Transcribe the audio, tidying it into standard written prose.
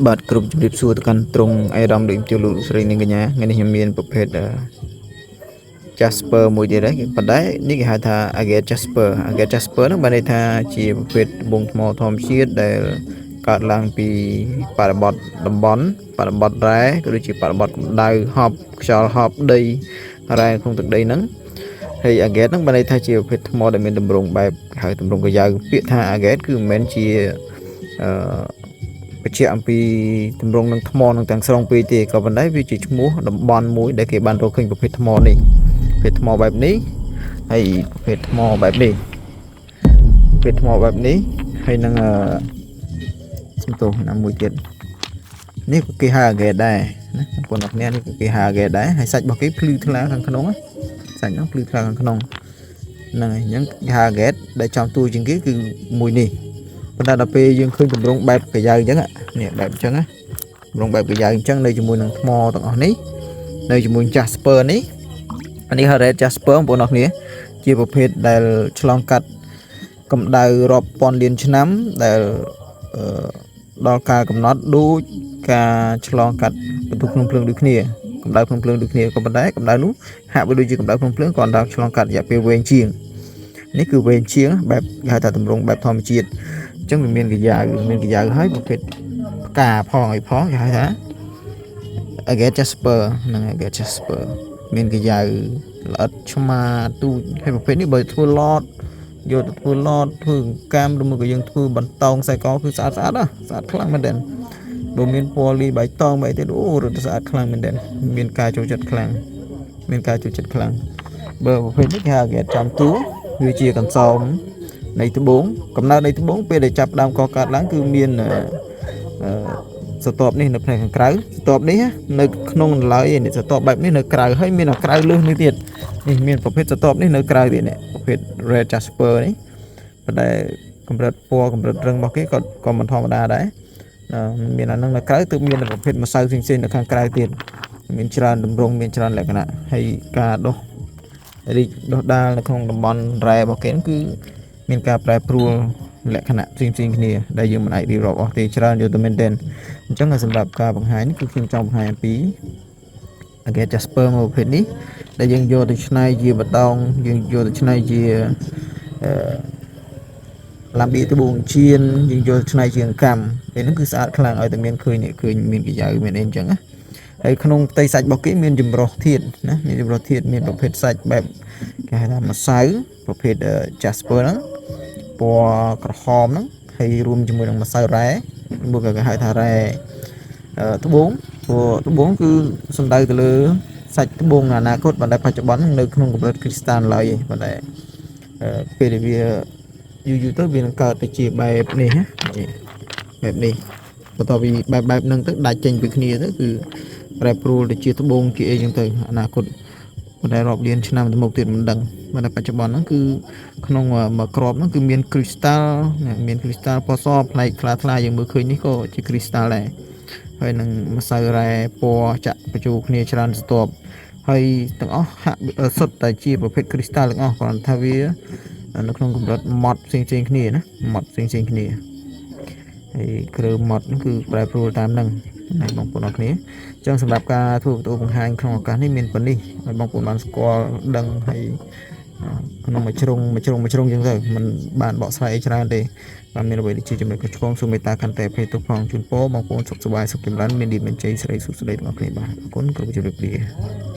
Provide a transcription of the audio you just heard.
បាទគ្រប់ជំរាបសួរទៅកាន់ត្រង់អាយដាមដូចជំទាវលោកស្រីនាងកញ្ញាថ្ងៃនេះខ្ញុំមានប្រភេទអឺ Jasper មួយទៀតហើយប៉ុន្តែនេះគេហៅថា Agate Jasper Agate Jasper ហ្នឹងបានន័យថាជាប្រភេទត្បូងថ្មធម្មជាតិដែលកើតឡើងពីបរិបទតំបន់បរិបទរ៉ែក៏ដូចជាបរិបទកម្ដៅហប់ខ្យល់ហប់ដីរ៉ែក្នុងទឹកដីហ្នឹងហើយ Agate ហ្នឹងបានន័យថាជាប្រភេទថ្មដែលមានទម្រង់បែបគេហៅទម្រង់កាយ៉ៅពាក្យថា Agate គឺមិនមែនជាអឺ បញ្ជាក់អំពីទម្រង់នឹងថ្មនឹងទាំងស្រុងពេកទេក៏ប៉ុន្តែវាជាឈ្មោះតំបន់មួយដែលគេបានរកឃើញប្រភេទថ្មនេះប្រភេទថ្មបែបនេះហើយប្រភេទថ្មបែបនេះប្រភេទថ្មបែបនេះហើយនឹងអឺសំទោសណាមួយទៀតនេះក៏គេហៅ agate ដែរណាបងប្អូនអរគ្នានេះក៏គេហៅ agate ដែរហើយសាច់របស់គេភ្លឺថ្លាខាងក្នុងណាសាច់ហ្នឹងភ្លឺថ្លាខាងក្នុងហ្នឹងហើយអញ្ចឹងគេហៅ agate ដែលចំតួជាងគេគឺមួយនេះប៉ុន្តែដល់ពេលយើងឃើញទម្រង់បែបកាយ៉ៅអញ្ចឹងនេះបែបអញ្ចឹងណាទម្រង់បែបកាយ៉ៅអញ្ចឹងនៅជាមួយនឹងថ្មទាំងអស់នេះនៅជាមួយ Jasper នេះអានេះហៅ Red Jasper បងប្អូនអរគ្នាជាប្រភេទដែលឆ្លងកាត់កម្ដៅរាប់ពាន់លានឆ្នាំដែលអឺដល់ការកំណត់ដូចការឆ្លងកាត់បន្ទុះភ្នំភ្លើងដូចគ្នាកម្ដៅភ្នំភ្លើងដូចគ្នាក៏ប៉ុន្តែកម្ដៅនោះហាក់បីដូចជាកម្ដៅភ្នំភ្លើងគ្រាន់តែឆ្លងកាត់រយៈពេលវែងជាងនេះគឺវែងជាងបែបគេហៅថាទម្រង់បែបធម្មជាតិអញ្ចឹងវាមានកយ៉ាវមានកយ៉ាវហើយប្រភេទផ្កាផងអីផងគេហៅថា Agate Jasper ហ្នឹង Agate Jasper មានកយ៉ាវល្អិតឆ្មាទូចហើយប្រភេទនេះបើធ្វើឡតយកទៅធ្វើឡតធ្វើកាមឬមួយក៏យើងធ្វើបន្តោងខ្សែកគឺស្អាតស្អាតណាស្អាតខ្លាំងមែនទែនបើមានពណ៌លីបៃតងបែបទៀតអូរត់ស្អាតខ្លាំងមែនទែនមានការចូលចិត្តខ្លាំងមានការចូលចិត្តខ្លាំងបើប្រភេទនេះគេហៅ Agate ចំតួវាជាកន្សោមនៃត្បូងកំណើតនៃត្បូងពេលដែលចាប់ដើមកកើតឡើងគឺមានអឺសតបនេះនៅផ្នែកខាងក្រៅសតបនេះនៅក្នុងឡើយនេះសតបបែបនេះនៅក្រៅហើយមានអាក្រៅលើសនេះទៀតនេះមានប្រភេទសតបនេះនៅក្រៅទៀតនេះប្រភេទ Red Jasper នេះប៉ុន្តែកម្រិតពណ៌កម្រិតរឹងរបស់គេក៏ក៏មិនធម្មតាដែរមានអានឹងនៅក្រៅទើបមានប្រភេទម្សៅផ្សេងៗនៅខាងក្រៅទៀតមានច្រើនទម្រង់មានច្រើនលក្ខណៈហើយការដុះរីកដុះដាលនៅក្នុងតំបន់រ៉ែរបស់គេគឺមានការប្រែប្រួលលក្ខណៈផ្សេងផ្សេងគ្នាដែលយើងមិនអាចរៀបរាប់អស់ទេច្រើនយកទៅមែនទែនអញ្ចឹងសម្រាប់ការបង្ហាញគឺខ្ញុំចង់បង្ហាញអំពី Agate Jasper មួយប្រភេទនេះដែលយើងយកទៅច្នៃជាបតងយើងយកទៅច្នៃជាអឺឡាំបៀត្បូងជៀនយើងយកច្នៃជាអង្កាំពេលហ្នឹងគឺស្អាតខ្លាំងឲ្យតែមានឃើញនេះឃើញមានកយ៉ៅមានអីអញ្ចឹងណាហើយក្នុងផ្ទៃសាច់របស់គេមានចម្រុះធាតុណាមានចម្រុះធាតុមានប្រភេទសាច់បែបគេហៅថាម្សៅប្រភេទ Jasper ហ្នឹងពណ៌ក្រហមហ្នឹងហើយរួមជាមួយនឹងម្សៅរ៉ែមួយក៏គេហៅថារ៉ែត្បូងព្រោះត្បូងគឺសំដៅទៅលើសាច់ត្បូងអនាគតប៉ុន្តែបច្ចុប្បន្ននៅក្នុងកម្រិតគ្រីស្តាល់ឡើយប៉ុន្តែពេលដែលវាយូរយូរទៅវានឹងកើតទៅជាបែបនេះណាបែបនេះបន្ទាប់ពីបែបបែបហ្នឹងទៅដាច់ចេញពីគ្នាទៅគឺប្រែប្រួលទៅជាត្បូងជាអីចឹងទៅអនាគតប៉ុន្តែរាប់លានឆ្នាំទៅមុខទៀតមិនដឹងប៉ុន្តែបច្ចុប្បន្នហ្នឹងគឺក្នុងមួយគ្រាប់ហ្នឹងគឺមានគ្រីស្តាល់មានគ្រីស្តាល់ពណ៌សផ្នែកថ្លាថ្លាយើងមើលឃើញនេះក៏ជាគ្រីស្តាល់ដែរហើយនឹងម្សៅរ៉ែពណ៌ចាក់បញ្ចូលគ្នាច្រើនស្ទាប់ហើយទាំងអស់ហាក់សុទ្ធតែជាប្រភេទគ្រីស្តាល់ទាំងអស់គ្រាន់តែថាវានៅក្នុងកម្រិតម៉ត់ផ្សេងផ្សេងគ្នាណាម៉ត់ផ្សេងផ្សេងគ្នាហើយគ្រើម៉ត់ហ្នឹងគឺប្រែប្រួលតាមហ្នឹងណាបងប្អូនអរគ្នាអញ្ចឹងសម្រាប់ការធ្វើវីដេអូបង្ហាញក្នុងឱកាសនេះមានប៉ុណ្នេះឲ្យបងប្អូនបានស្គាល់ដឹងហើយក្នុងមួយជ្រុងមួយជ្រុងមួយជ្រុងអញ្ចឹងទៅมันបានបកស្រាយអីច្រើនទេបាទមានអ្វីដែលជាចំណុចខុសឆ្គងសូមមេត្តាខន្តីអភ័យទោសផងជូនពរបងប្អូនសុខសប្បាយសុខចម្រើនមានດີមានជ័យស្រីសុខស្ដីទាំងអស់គ្នាបាទអរគុណគ្រប់ជម្រាបលា។